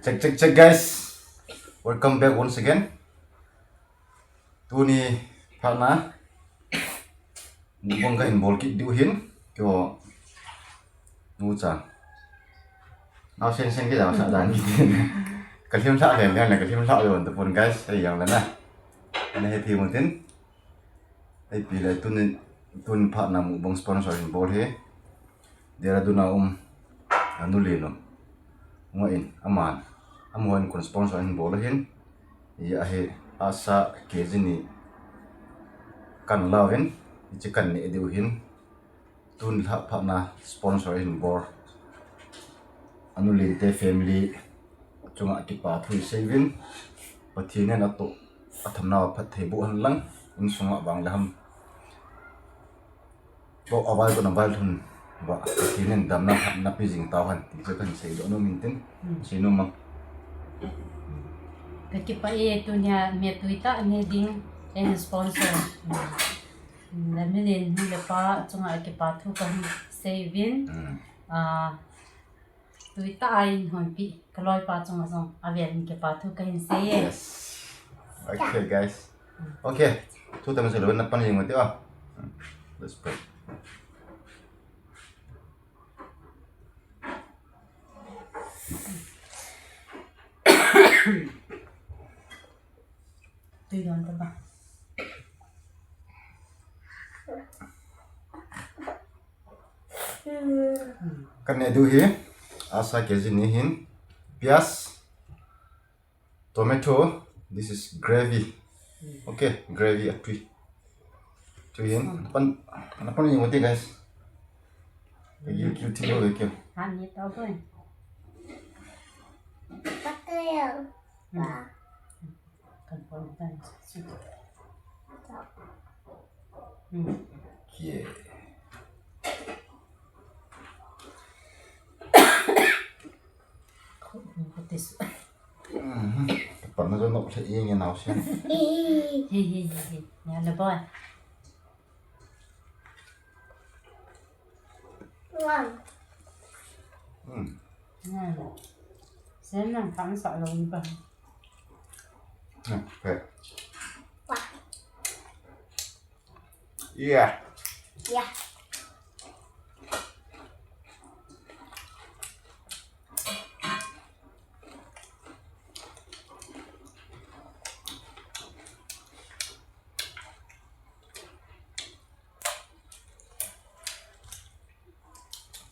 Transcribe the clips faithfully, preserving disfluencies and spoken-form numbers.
Check, check, check, guys. Welcome back once again. Tuni phatna mukbang kahin bol kit diu ahin. Kio nu cha. Nao sen sen kei jao sa dan kit in. Ka lhim lha len len, ka lhim lha len tapon, guys. Hei, jang le na. Ana he thi mun tin. Hei, pi le tuni, tuni phatna mukbang sponsor hin bol hi. Dehradun a um, anu Lenu. Ngah in, aman, amaho in kon sponsor ahin bol ahin. Hia hi, asa K G ni kan lauvin, hiche kan neh diu ahin. Tun lha phatna sponsor ahin bol. Anu Lente family chunga kipa thu isei uvin. Pathen in atoh, athamnau phatthei boh hen lang, insunga vang le ham. Bo avai ko na vai thun ba, Pathen in damna na pi jing tau hen, ti chu kahin seidoh nom in tin, sei nom a. Ka kipah e, tunia mi tui tah ne ding, en sponsor. Lamilin nu le pa chunga kipa thu kahin sei uvin. Mm. Ah, tui tah a eihonpi ka loipa chunga jong avel in kipa thu kahin sei e. Yes. Okay, guys. Okay. Thu tama selo na pan jing mati a. Let's pray. Tui don ta ba. Kan neh diu hi, asa K G ni hin, piaz, tomato, this is gravy. Okay, gravy atui. Tui hin, pan, na pan ni mati, guys. Kiu, kiu, thi lo, kiu. Han ni to ko. Kan pon kan. Hmm. Okay. Ko, ko tis. Mhm. Pan na jo nok le ing nau sen. Hi, hi, hi, hi. Ya le boy. Hmm. Hmm. Sen nang thang sa lo ni ba. Hmm, okay. Yeah. Yeah.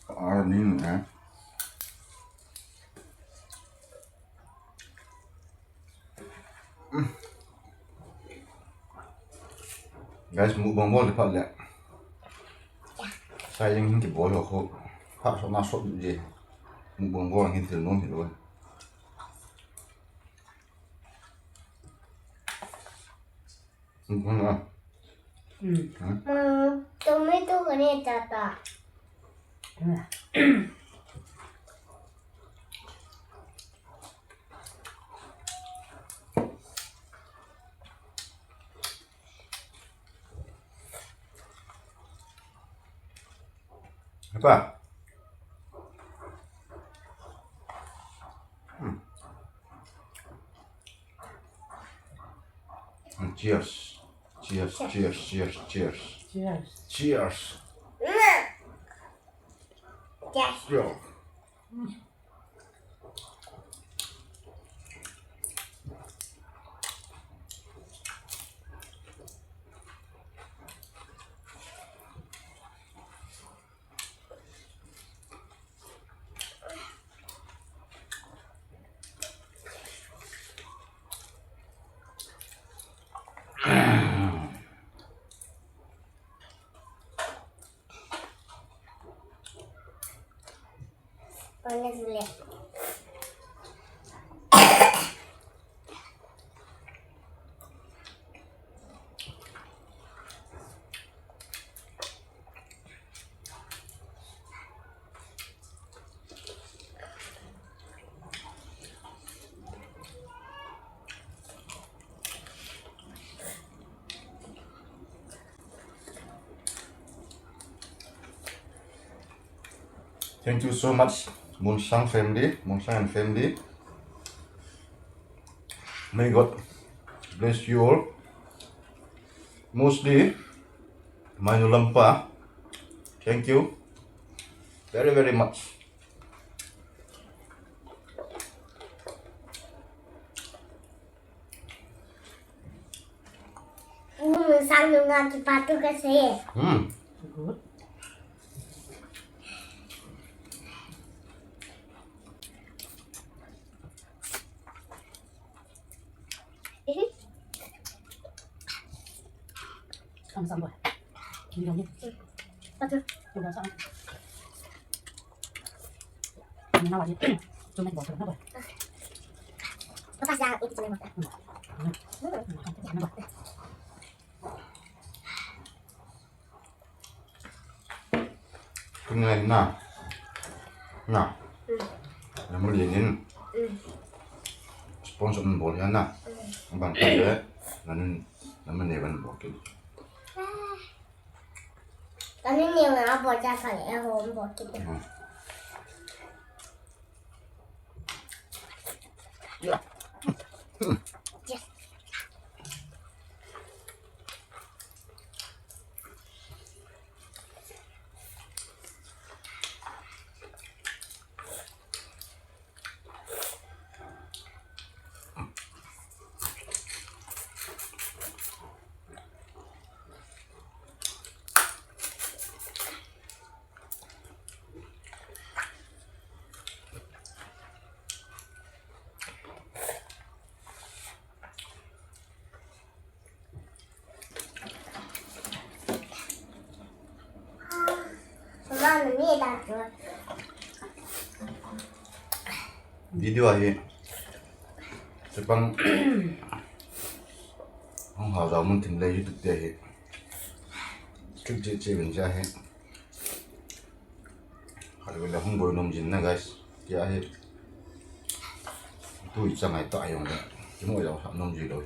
Ka ar ning eh. Guys, mukbang bol le phat le. Sai jing hin kibol ho kho. Phat so na so je. Mukbang bol hin thil nom hi lo. Hmm. Hmm. Hmm. Tomato ka ne ta ta. Hmm. Apa? Hmm. Cheers. Cheers, cheers, cheers, cheers. Cheers. Cheers. Cheers. Cheers. Thank you so much, Munsang family, Munsang and family. May God bless you all. Mostly, Mainu Lampa. Thank you very, very much. Ulu sang nunga kipatu kasi. Hmm. Good. Ang sambal. Hindi lang yun. Pati. Hindi lang saan. Ano na, wali. Ito na, ito na, ito na. Tapos na, ito na, ito na. Kung ngayon na. Na. Alam mo, linin. Sponsor ng ball yan na. Ang bang tayo eh. Nanin, naman iwan ball kid. Nanin yung mga ball sa kanya, eh, home ball kid. Hmm. Video ahi. Chapang. Hung hao jao mun thim le YouTube te ahi. Click je je vin ja ahi. Hal vele hung boi nom jin na, guys. Tia ahi. Tui changai ta ayong le. Kimo jao sa nom ji lo.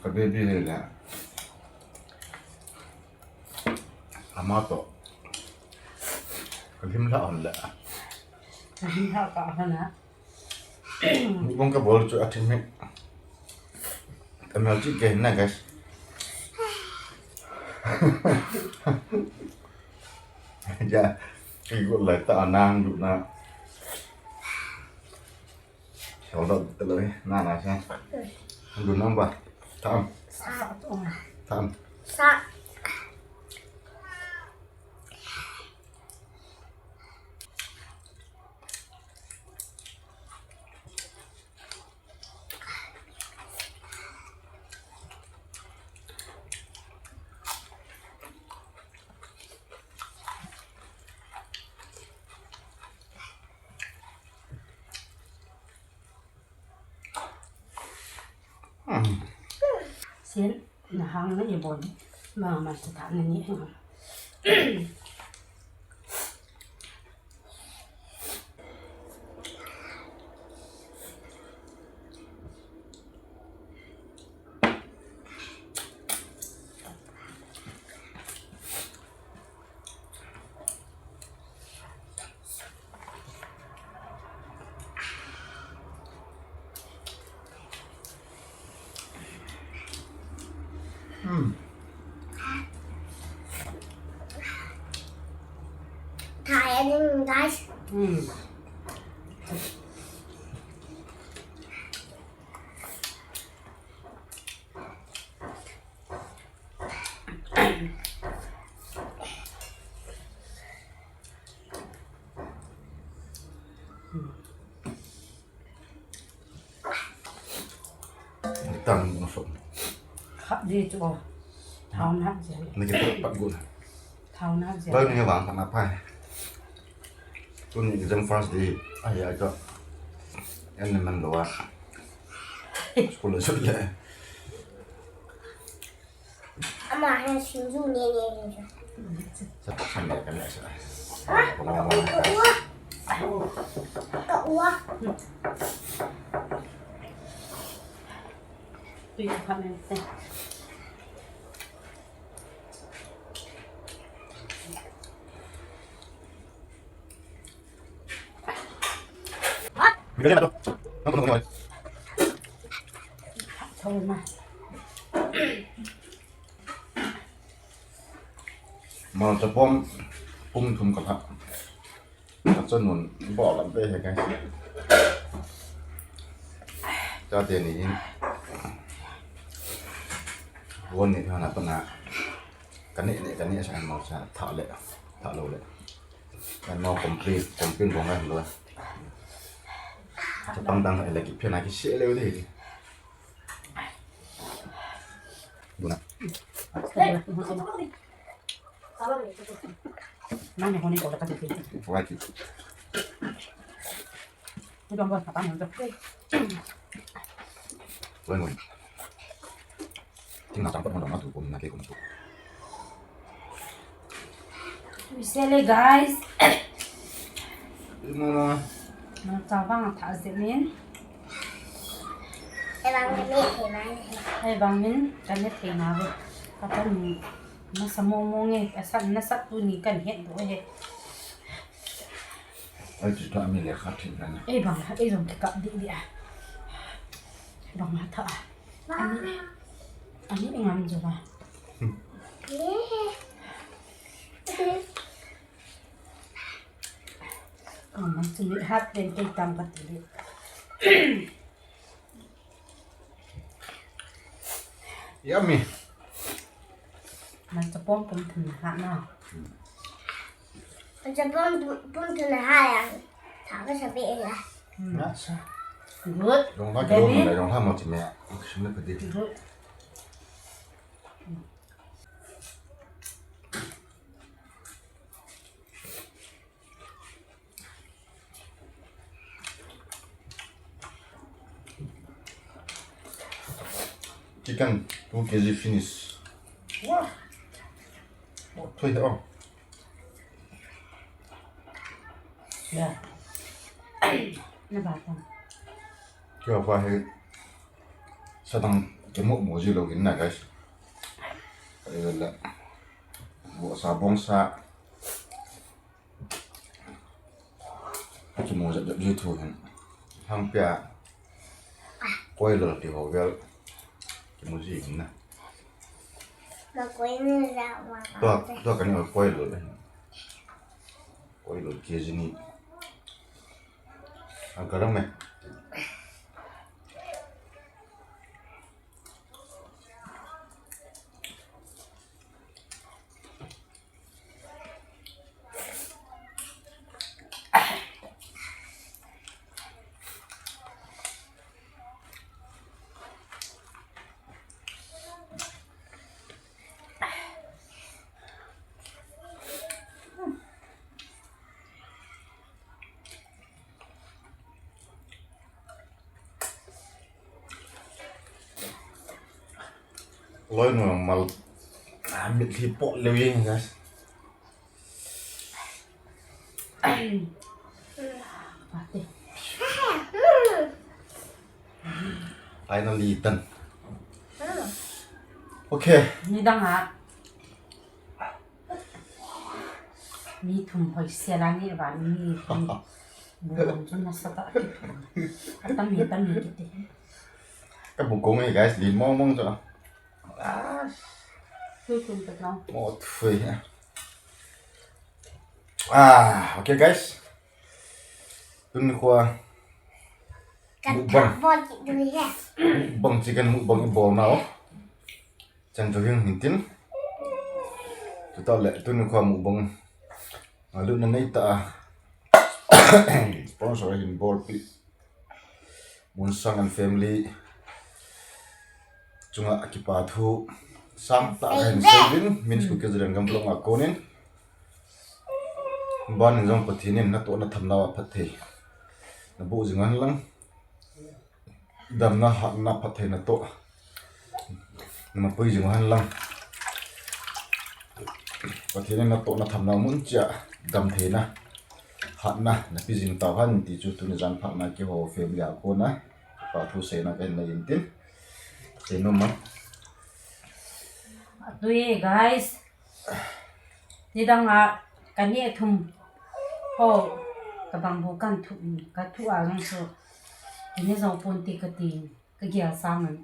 Ka baby hi le. Ama to. Ka him la on le. Ka him la ka hana. Mukbang ka bol chu a thim hi. Ka mel chi ke na, guys. Ja, ki go lai ta nang du na. Sau da ta lai na na sa. Du nang ba. Tham. Sa. Tham. Sa. Sin, na hang na ibon, ma ma sa ta na ni. Hmm. Thai and guys. Hmm. Tang mo so. Kha di chu. Thao na je. Ni ke pat gun. Thao na je. Ba ni vang na pai. Tuni exam first day. Ai ai ka. En man lo wa. School le. Ama, ha, singju ne ne ne. Sa ta khan le kan le sa. Ka ua. Ka ua. Tui ka khan le. Thoma. Malchapom pum thum kalha. Kachanu bol lam pe he guys. Chate ni hin. Bon ni thana pana. Kane le kane sa mo sa tha le. Tha lo le. Kan mo complete, complete bong kan lo. Chapang dang le ki phena ki se le de. Buna. Nang ni honi ko da ka ti. Wa ki. Ni dong ko pa mo. Wa mo. Tingna chang pat mo dong na tu ko na ke ko tu. Ui, se le, guys. Mama. Malcha vang atha jep in. Ei vang min, ei vang min. Ei vang min, kan ne thei na ve. Ka tan ni, nasa mong mong e, asat, nasat tuni kan het doh e. Ei, ti ta mi le kha thei na. Ei vang, ei jong kikap di di a. Vang atha. Ani, ani ngam jo ba. Kama chumi hat ten te tam ka ti. Yummy. Malchapom pum thum na ha na. Malchapom pum thum na ha ya. Tha ka sa be ya. Hmm. Nasa. Good. Jong ha, Baby. Jong ha, jong ha mo chumi. Sum na padi. Good. Chicken two K G finish. Wow. Oh, thui oh. Ya. Na ba ta. Kya fa hai. Sadang kemo mo ji lo in na, guys. Ai la. Bo sa bong sa. Kimu jep jep ji thu hin. Hang pia. Koi lol ti ho vel. Kimu ji hin na. Ma koi ni ja ma. Tua, tua kani koi lol. Koi lol K G ni. Ang karang me. Loi nu mal, ah, mit hi po leo yin, guys. Finally done. Okay. Ni dang ha. Mi thum hoi se la ni ba ni thum. Bukong chu nasa ta. Atam mi tam mi kiti. Ka bukong e guys, lin mong mong chu. Ah. Thui thum ta nau. Mo thui. Ah, okay guys. Tun khua. Mukbang. Mukbang chicken mukbang i bol nau. Chan chu hin hin tin. Tuta le tun khua mukbang. Alu na nei ta. Sponsor hin bol pi. Munsang and family. Chunga kipa thu. Sang ta kan saving. Min school ke jeren gam long a konin. Ban in jong Pathen in natoh na thamna a phatthei. Na bu jing hen lang. Damna hatna phatthei natoh. Na mapui jing hen lang. Pathen in natoh na thamna mun chia dam theina. Hatna, na pi jing tau hen ti chu tuni jan phatna keiho family a kona. Pa thu seina kahin nei in tin. Seina ma. Tui guys. Ni dang a, ka ni thum. Ho, ka bang bu kan thu, ka thu a jong chu. Ni jong pon ti ka ti, ka gel sang an.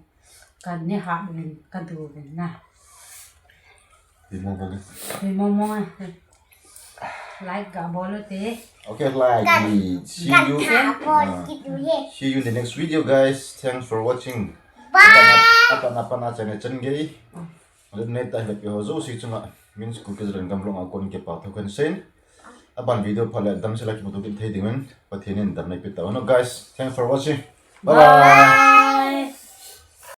Ka ni ha win, ka du win na. Di mo mo. Ni mo mo. Like ga bol te. Okay, like, see you. Kan ha bol kit u he. See you in the next video, guys. Thanks for watching. Bye. Apa na apa na channel channel gei. Let me tell you, ho jo si chunga min school ke ran gam long a kon ke pa tho kan sen. Aban video pha le dam se la ki mo to kin thei ding men. Pathen in dam nei pe ta. No guys, thanks for watching. Bye bye.